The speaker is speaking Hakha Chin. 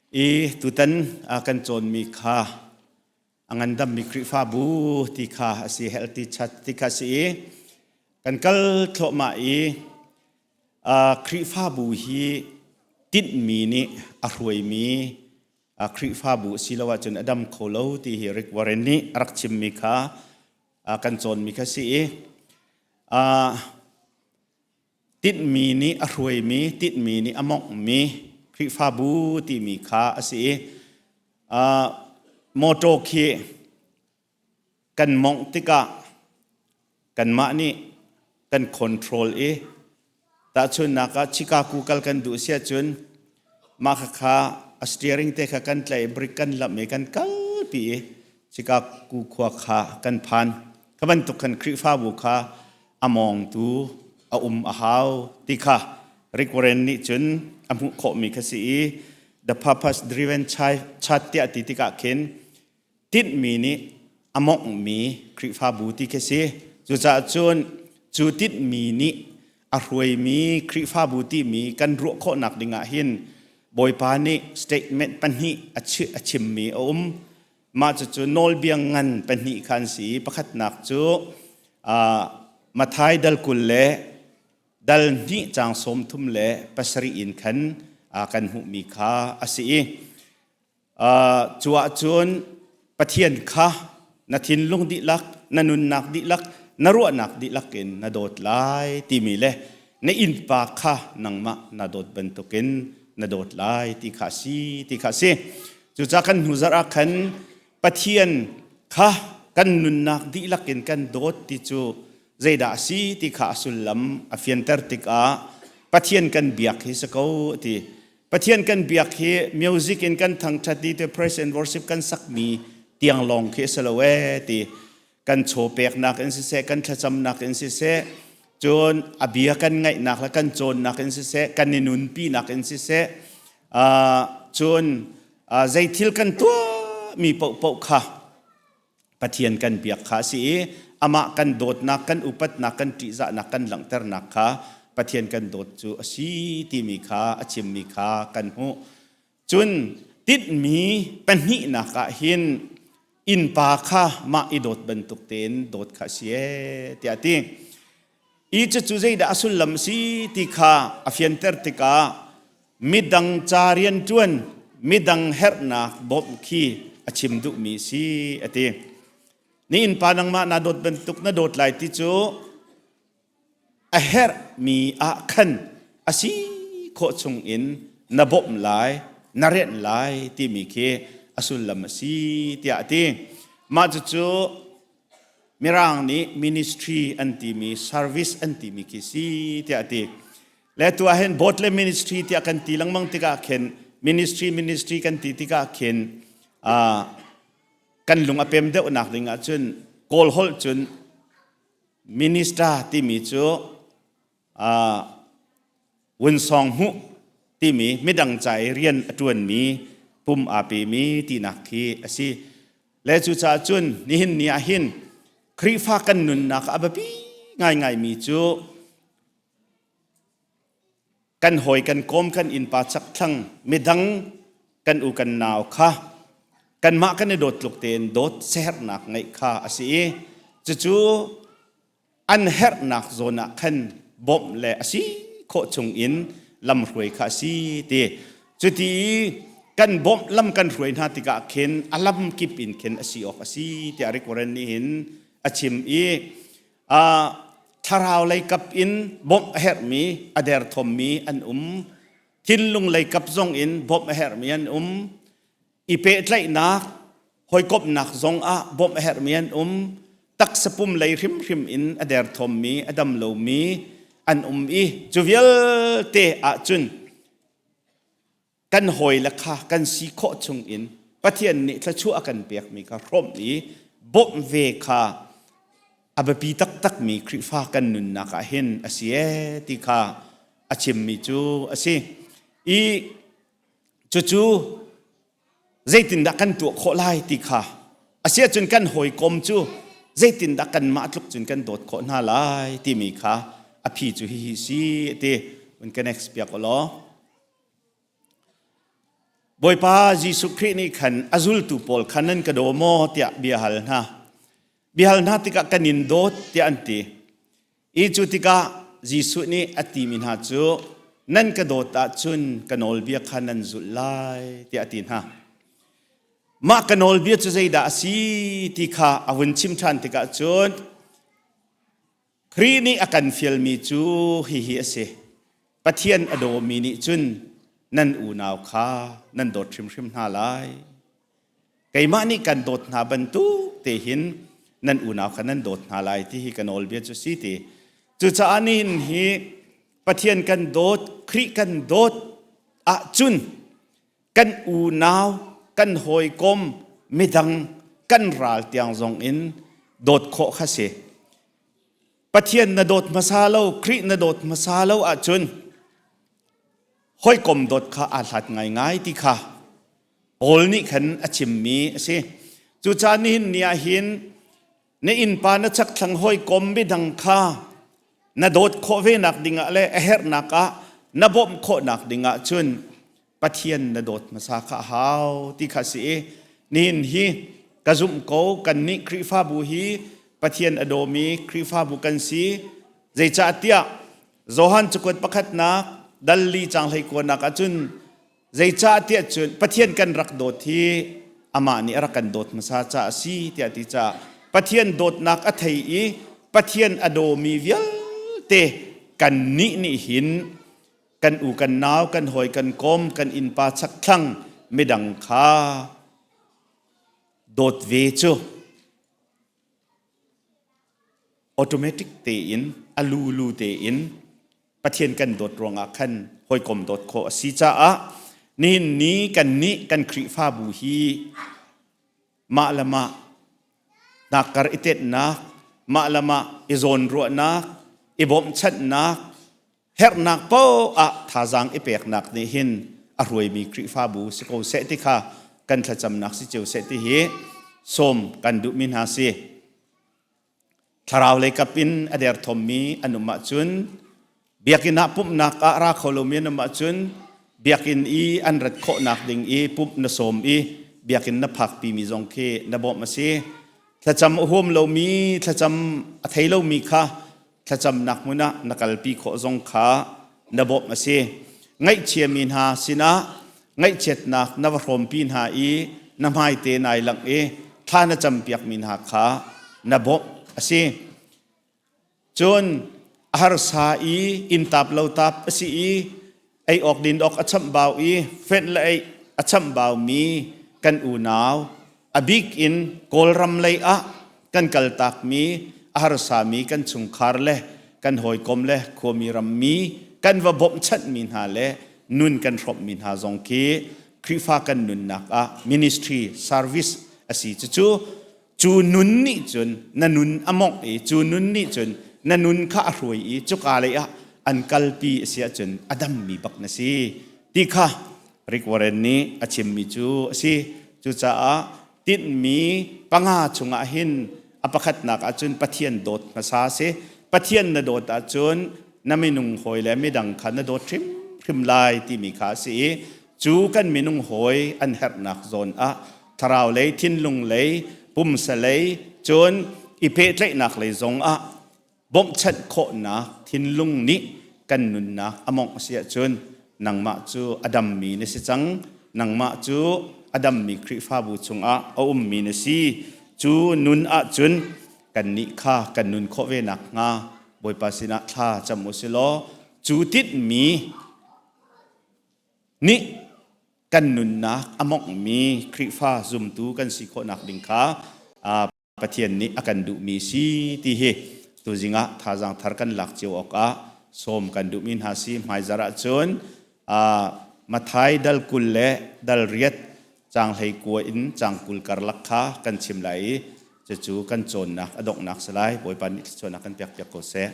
I tutan kan cawnmi kha a ngandammi Khrihfabu ti kha a si healthy church ti kha si i kan kal thluahmah i Khrihfabu hi tinhmi nih a hruaimi Khrihfabu si lo ahcun a dam kho lo ti hi Rick Warren nih a rak chimmi kha kan cawnmi kha si i tinhmi nih a hruaimi tinhmi nih a monghmi Khrihfabu timi kha a si i motor khi kan mongh tikah kanmah nih kan control i tahchunhnak ah Chicago kal kan duh si ahcun mah khakha a steering te kha kan tlaih brake kan lamh i kan kalpi i Chicago khua kha kan phan. Kha bantuk khan Khrihfabu kha a mawngtu a um a hau ti kha Rick Warren nih cun a hmuh khawhmi kha si i the purpose driven church tiah ti tikah khin tinhmi nih a monghmi Khrihfabu ti khi si. Cucaah cun cu tinhmi nih a hruaimi Khrihfabu timi kan ruah khawhnak dingah hin Bawipa nih statement pahnih a chimmi a um. Mah cucu nawlbia ngan pahnih kha an si i pakhatnak cu Matthai dal 20 le dal hnih caang 37 in khan kan hmuhmi kha a si i cu ahcun Pathian kha na thinlung dihlak, na nunnak dihlak, na ruahnak dihlak in na dawt lai timi le na innpa kha nangmah na dawt bantukin na dawt lai ti kha a si ti kha a si. Cucaah kan hnu zarh ah khan Pathian kha kan nunnak dihlak in kan dawt ti cu zeidah a si ti kha a sullam a fianter tikah Pathian kan biak hi si ko a ti. Pathian kan biak hi music in kan thangṭhat i te praise and worship kan sakmi tiang lawng khi a si lo ee ti. Kan chaw peknak in siseh, kan thlacamnak in siseh, cun a bia kan ngaihnak le kan cawnnak in siseh, kan i nunpinak in siseh, cun zei thil kan tuahmi paohpaoh kha Pathian kan biak kha a si i amah kan dawtnak, kan upatnak, kan ṭihzahnak, kan langhternak kha Pathian kan dawt cu a si timi kha a chimmi kha kan hmuh. Cun tinhmi pahnihnak ah hin innpa kha mah i dawt bantuk tein dawt kha a si ee tiah a ti. I cucu zeidah a sullam a si ti kha a fianter tikah midang ca rianṭuan, midang herhnak bawmh khi a chim duhmi a si a ti. Ni innpa nangmah naa dawt bantuk na dawt lai ti cu a herhmi ah khan a si khawh chungin na bawmh lai, na rianh lai timi khi a sullam a si tiah a ti. Mah cucu Mirang nih ministry an timi service an timi khi si tiah a ti. Le tu ah hin both le ministry tiah kan ti lengmang tikah khin ministry ministry kan ti tikah khin kan lung a pem deuhnak ding ahcun Kawl holh cun minister timi cu Wunsawng hmuh timi midang ca i rian a ṭuanmi pum aa pemi tinak khi a si. Le cucaah cun nihin ni ah hin Khrihfa kan nunnak a biapi ngaingaimi cu kan hawi kan kawm kan innpa chakthlang midang kan u kan nau kha kanmah kan i dawt tluk tein dawt siaherhnak ngeih kha a si i cucu an herhnak zawn ah khan bawmh le a si khawh chung in lamhruai kha a si ti. Cuti i kan bawmh lam kan hruai hna tikah khin a lam kip in khin a si awk a si tiah Rick Warren nih hin a chim i thlarau lei kap in bawmh a herhmi a derthawmmi an um thinlung lei kap zong in bawmh a herhmi an um i pehtlaihnak hawikomhnak zong ah bawmh a herhmi an um taksapum lei hrimhrim in a derthawmmi a dam lomi an um i cu vialte ahcun kan hawile kha kan si khawh chung in Pathian nih thluachuah a kan pekmi kha hrawmh i bawmh ve kha a biapi taktakmi Khrihfa kan nunnak ah hin a si ee ti kha a chimmi cu a si. I cucu zeitindah kan tuah khawh lai ti kha a si ahcun kan hawikom cu zeitindah kanmah tluk cun kan dawt khawh hna lai timi kha a phi cu hihi si ti un ka next piak law. Bawipa Jesuh Khrih nih khan a zultu pawl kha nan ka daw maw tiah bia hal hna. Bia hal hna tikah kan in dawt tiah an ti. I cu tikah Jesuh nih a timi hna cu nan ka dawt ahcun ka nawlbia kha nan zulh lai tiah a ti hna. Mah ka nawlbia cu zeidah a si ti kha a vun chim ṭhan tikah cun Khrih nih a kan fialmi cu hihi a si. Pathian a dawmi nih cun nan unau kha nan dawt hrimhrim hna lai. Keimah nih kan dawt hna bantuk te hin nan unau kha nan dawt hna lai ti hi ka nawlbia cu si ti. Cucaah nihin hi Pathian kan dawt, Khrih kan dawt ahcun kan unau, kan hawikom, midang, kan ral tiang zong in dawt khawh kha si. Pathian na dawt hmasa lo, Khrih na dawt hmasa lo ahcun hawikom dawt kha aa hlat ngaingai ti kha Paul nih khan a chimmi a si. Cucaah nihin ni ah hin na innpa na chakthlang hawikom midang kha na dawt khawh ve nak dingah le a herhnak ah na bawmh khawhnak dingah cun Pathian na dawt hmasa kha a hau ti kha si i nihin hi ka zumh ko kannih Khrihfabu hi Pathian a dawmi Khrihfabu kan si. Zeicahtiah Johan cakuat pakhatnak dal li cang hlei kuanak ahcun zeicahtiah cun Pathian kan rak dawt hi amah nih a rak kan dawt hmasa ca a si tiah ti caah Pathian dawtnak a thei i Pathian a dawmi vialte kannih nih hin kan u kan nau kan hawi kan kom kan innpa chakthlang midang kha dawt ve cu automatic tein a lulu tein Pathian kan dawt ruangah khan hawikom dawt khawh a si caah nihin ni kan nih kan Khrihfabu hi mah le mah nakkar i tetnak mah le mah i zawnruahnak i bawmhchanhnak herhnak paoh ah thazaang i peknak nih hin a hruaimi Khrihfabu si ko seh ti kha kan thlacamnak si cio seh ti hi sawm kan duhmi hna si. Thlarau lei kap in a derthawmmi an um ahcun biakinn ah pumhnak ah ra kho lomi an um ahcun biakinn i an rat khawhnak ding i pumh na sawm i biakinn na phakpimi zong khi na bawmh a si. Thlacam a huam lomi, thlacam a thei lomi kha thlacamnak hmun ah na kalpi khawh zong kha na bawmh a si. Ngaihchiami hna sinah ngaihchiatnak na va hrawmpi hna i na hmaite nai langh i thla na campiakmi hna kha na bawmh a si. Cun a harsa i inntap lotap a si i ei awk din awk a chamhbau i fenh le eih a chamhbaumi kan unau a bik in Kawlram lei ah kan kaltakmi a harsami kan chungkhar le kan hawikom le khuami rammi kan va bawmhchanhmi hna le nun kan hrawmhmi hna zong khi Khrihfa kan nunnak ah ministry service a si. Cucu cu nun nih cun na nun a mawngh i cu nun nih cun na nun kha a hruai i cuka lei ah an kalpi a si ahcun a dammi bak na si ti kha Rick Warren nih a chimmi cu a si. Cucaah tinhmi panga chungah hin a pakhatnak ahcun Pathian dawt hmasa a si. Pathian na dawt ahcun na minung hawi le midang kha na dawt hrimhrim lai timi kha a si i cu kan minung hawi an herhnak zawn ah thlarau lei, thinlung lei, pumsa lei, cun i pehtlaihnak lei zong ah bawmhchanh khawhnak thinlung nih kan nunnak a mawngh a si ahcun nangmah cu a dammi na si cang. Nangmah cu a dammi Khrihfabu chungah a ummi na si. Cu nun ahcun kannih kha kan nun khawh ve nakhnga Bawipa sinah thla cam u si law cu tinhmi nih kan nunnak a monghmi Khrihfa zumtu kan si khawhnak ding kha Pathian nih a kan duhmi si ti hi tuzing ah thazaang thar kan lak cio awkah sawm kan duhmi hna si. Hmaizarh ahcun Mathai dal 20 le dal 8 caang 19 in caang 20 karlak kha kan chim lai i cucu kan cawnnak a donghnak si lai. Bawipa nih thluachuahnak kan pek piak ko seh.